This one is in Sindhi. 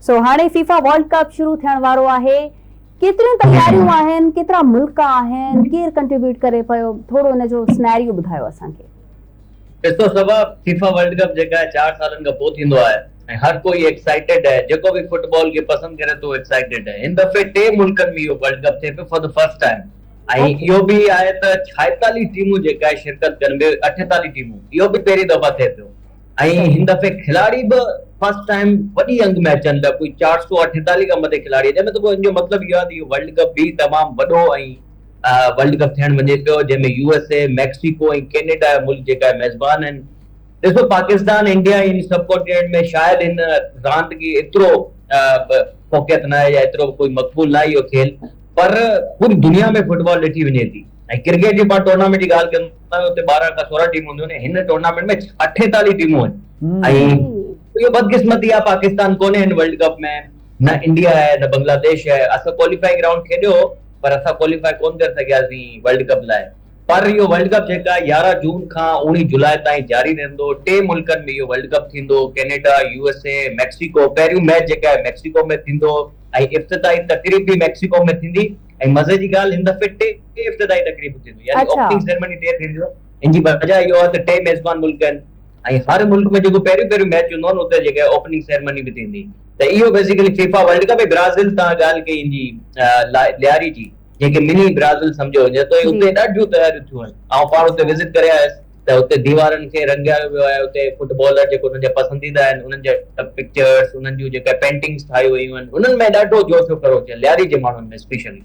سو هاڻي فيفا ورلڊ ڪپ شروع ٿيڻ وارو آهي ڪيتريون تياريون آهن ڪيترا ملڪ آهن ڪير ڪنٽريبيوٽ ڪري پيو ٿورو ان جو سنيريو ٻڌايو اسان کي. ڏسو صبا فيفا ورلڊ ڪپ جيڪا آهي چار سالن کان پوء ٿيندو آهي ۽ هر ڪوئي ايڪسائيٽيڊ آهي جيڪو به فٽبال کي پسند ڪري ٿو ايڪسائيٽيڊ آهي هن دفعي ٽي ملڪن ۾ اهو ورلڊ ڪپ ٿئي پيو فار the first time ۽ اهو به آهي ته ڇائيتاليهه ٽيمون جيڪا آهي شرڪت ڪن پيون اٺيتاليهه ٽيمون اهو به پهرين دفعا ٿئي پيو ۽ هن دفعي کلاڙي به فرسٽ ٽائيم وڏي انگ ۾ اچن پيا ڪوئي 448 کان مٿي کلاڙي اچن پيا ته پوء ان جو مطلب اهو آهي ته اهو ورلڊ ڪپ به تمام وڏو ۽ ورلڊ ڪپ ٿيڻ وڃي پيو جنهن ۾ يو ايس اي، ميڪسيڪو ۽ ڪينيڊا جا ملڪ جيڪا ميزبان آهن. ڏسو پاڪستان انڊيا ۽ سب ڪانٽيننٽ ۾ شايد هن راند کي ايترو فوقيت ناهي يا ايترو ڪوئي مقبول ناهي اهو کيل پر پوري دنيا ۾ فٽبال ڏٺي وڃي ٿي ۽ ڪرڪيٽ جي پاڻ ٽورنامينٽ جي ڳالهه ڪنداسين اتي 12 کان 16 ٽيمون هونديون آهن هن ٽورنامينٽ ۾ 48 ٽيمون آهن ۽ اهو بدقسمتي آهي پاڪستان ڪونهي هن ورلڊ ڪپ ۾ نه انڊيا آهي نه بنگلاديش آهي اسان ڪواليفائنگ رائونڊ کيڏيو پر اسان ڪواليفائي ڪون ڪري سگهياسين ورلڊ ڪپ لاء پر اهو ورلڊ ڪپ جيڪا 11 جون کان 19 جولاء تائين جاري رهندو ٽي ملڪن ۾ اهو ورلڊ ڪپ ٿيندو ڪينيڊا يو ايس اي ميڪسيڪو پهريون ميچ جيڪا آهي ميڪسيڪو ۾ ٿيندو ۽ افتتاحي تقريب به ميڪسيڪو ۾ ٿيندي ۽ مزي جي ڳالهه هن دفعي ٽي افتتاحي تقريبون ٿينديون يعني اوپننگ سيرمني ٽي ٿينديون ان جي وجه اهو آهي ته ٽي ميزبان ملڪ آهن ۽ هر ملڪ ۾ جيڪو پهريون پهريون ميچ هوندو آهي اتي جيڪا اوپننگ سيرمني به ٿيندي ته اهو basically FIFA world cup ۽ Brazil تان ڳالهه ڪئي ان جي لياري جي جنهن کي مني برازيل سمجهيو وڃي ٿو ۽ اتي ڏاڍيون تياريون ٿيون آهن آئون پاڻ اتي وزٽ ڪري آيس ته اتي ديوارن کي رنگايو ويو آهي اتي فٽبالر جيڪو انهن جا پسنديده آهن انهن جا پڪچرس انهن جون جيڪا پينٽنگس ٺاهيون ويون آهن انهن ۾ ڏاڍو جوش و خروش آهي لياري جي ماڻهن ۾ اسپيشلي.